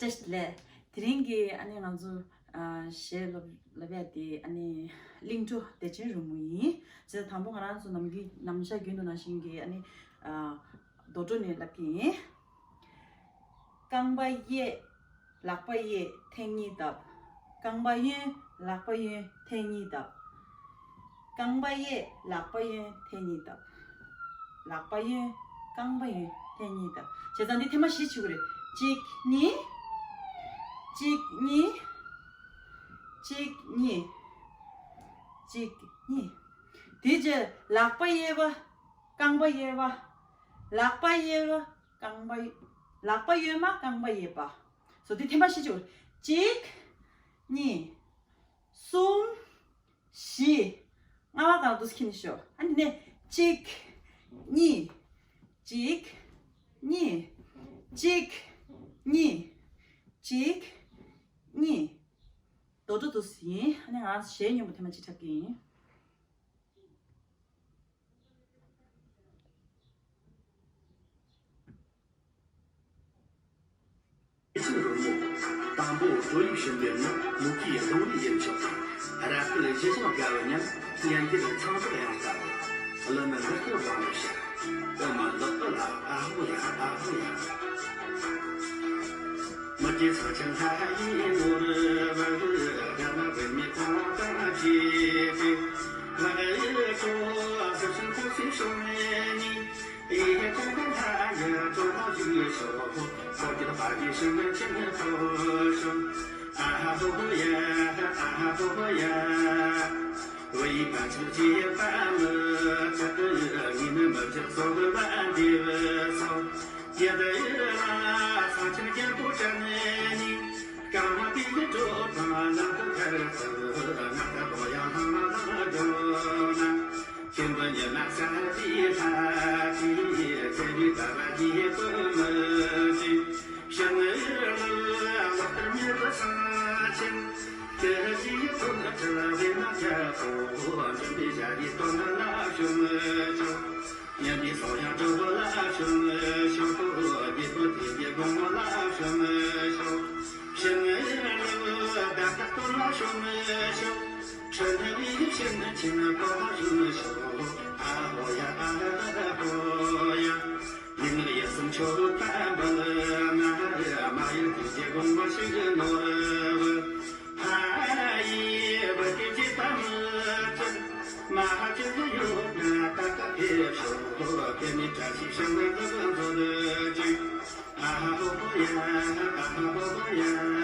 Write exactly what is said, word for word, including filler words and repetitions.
བཀྲ་ཤིས་བདེ་ལེགས། དེ་རིང་གི་ཨ་ནི་ང་ཚོ་ཨ་གཞས་སློབ་སློབ་ཡ་དེ་ཨ་ནི་གླིང་བྲོ་བདེ་ཆེན་རོལ་མོ་ཡིན། བྱས་ཙང་དང་པོ་ང་རང་ཚོ་ནམ་རྒྱུན་ནམ་ཞག་རྒྱུན་དུ་ནང་བཞིན་གྱི་ཨ་ནི་ཨ་རྡོ་བྲོ་ནས་བསླབ་ཀྱི་ཡིན། རྐང་པ་གཡས། ལག་པ་གཡས་ཐལ་གཉིས་བརྡབ། རྐང་པ་གཡོན། ལག་པ་གཡོན་ཐལ་གཉིས་བརྡབ། རྐང་པ་གཡས། ལག་པ་གཡོན་ཐལ་གཉིས་བརྡབ། ལག་པ་གཡོན། རྐང་པ་གཡོན་ཐལ་གཉིས་བརྡབ། བྱས་ཙང་འདི་ཐེངས་མ་བཞི་བྱེད་དགོས་རེད། གཅིག་གཉིས། གཅིག་གཉིས། གཅིག་གཉིས། གཅིག་གཉིས། དེ་རྗེས་ལག་པ་གཡས་པ། རྐང་པ་གཡས་པ། ལག་པ་གཡས་པ། རྐང་པ། ལག་པ་གཡོན་མ། རྐང་པ་གཡས་པ། བཟོ་དེ་ཐེངས་མ་བཞི་བྱེད་དགོས་རེད། གཅིག་གཉིས། གསུམ། བཞི། རྔ་བ་གང་འདུག་ཁྱེར་ནས་ཤོག་ཨ་ནི་ནས་གཅིག་གཉིས། གཅིག་གཉིས། གཅིག་གཉིས། གཅིག་གཉིས། རྡོ་བྲོ་འདུག་ཡིན། ཨ་ནི་ང་གཞས་སྙན་པོ་ཐེངས་མ་གཅིག་འཁྲབ་ཀྱི་ཡིན། ཆེན་རོལ་མོ། དང་པོ་བྲོ་ཡིག་ཤུན་པའི་ནི་མུ་གེའི་གདོང་ལས་ཡིན་ཆོག་ར་སྐུལ་གཞི་བཞིན་དགའ་བའི་ཉམས། སྙན་འགྱུར་ཚངས་པར་ཡང་ལྟ་བུ། བླུན་འདི་སྐད་བཟང་ནས་བཤད། ཨུ་མ་ལགས་ཨུ་ལ་ཨ་ཧོ་ཡ་ཨ་ཧོ་ཡ། མི་སྐྱེ་སངས་ཆེན་ལྷ་ཡི་ནོར་བུ། རྒྱ་མ་བུད་མེད་གང་དང་བཅས་ཏེ། ལག་ཡི་ཚོ་སུ་ཤིན་ཁོ་སི་ཤོང་ནས་ནི། ཨེ་ཧེ་ཙོང་ཁ་ལྷ་ཡ་ཙོང་ཁ་ཞིག་ཤོག་ཁོ་རྒྱུད་པ་ཡི་ཤིང་ཆེན་ཐོ་ཤོག་ཨ་ཧ་ཧོ་ཧོ་ཡ་ཨ་ཧ་ཧོ་ཧོ་ཡ། བུ་ཡི་བ་ཆུ་ཅི་པ་མི་ཆ་ཏི་ངི་ནི་མི་ཅི་སོ་བུ་བ་འདི་བུ་སོ། ཡ་ད་ཡི་ལ་ས་ཆེན་རྒྱལ་པོ་ཅན་ནི། ཀ་མ་པི་ཡི་ཏོ་ཏ་ན་ཏ་ཁ་ར་ཏ་ན་ཏ་ཏོ་ཡ་ཧ་མ་ཏ་ཏོ་ན། ཁྱིམ་པ་ཉི་མ་ས་དི་ཐ་ཅི་ཚེ་མི་ད་བ་ཡི་པུ་མི་ཅི། ཤ་ནི་ལ་ལ་ལ་ཏར་མི་ལ་ས་ཆེན། ཏེ་ཞི་ཡི་ཏོ་ན་ཏ་ལ་བེ་ན་ཏ་ཏོ་འཇམ་པའི་ཞ་ཡི་ཏོ་ན་ལ་ཤུ་མི་ཅོ། ཉན་པའི་སོ་ཡང་གྲོགས་ལ་ཤུ་མི་ཤོ། རྒྱལ་པོ་དེ་གི་དགོང་མོ་ལ་ཤུ་མི་ཤོ། ཤི་ནི་ལ་ལ་ད་ད་ཏོ་ལ་ཤུ་མི་ཤོ། ཁྲི་ནི་ལི་ཤི་ནི་ཆི་ནི་ཏོ་ལ་ཤུ་མི་ཤོ། ཨ་ཧོ་ཡ་ཨ་ཧོ་ཡ། ཡིན་ནི་ཡ་སུམ་ཆོ་ད་འབུ་ན་མ་ཡི་དེ་གི་དགོང་མོ་ཤི་ནོར་བུ། ཕ་ཡི་བུ་དེ་ཅི་ད་མི་ཅི། མ་ཧ་ཅི་དུ་ཡོད་ན་ད་ད་ཕེབས་ཤོག་དེ་ནི་བཀྲ་ཤིས་ཤིང་ནི་འདི་འདོད་ཅིག་ཨ་ཧ་ཧོ་ཧོ་ཡ། ཨ་ཧ་ཧོ་ཧོ་ཡ།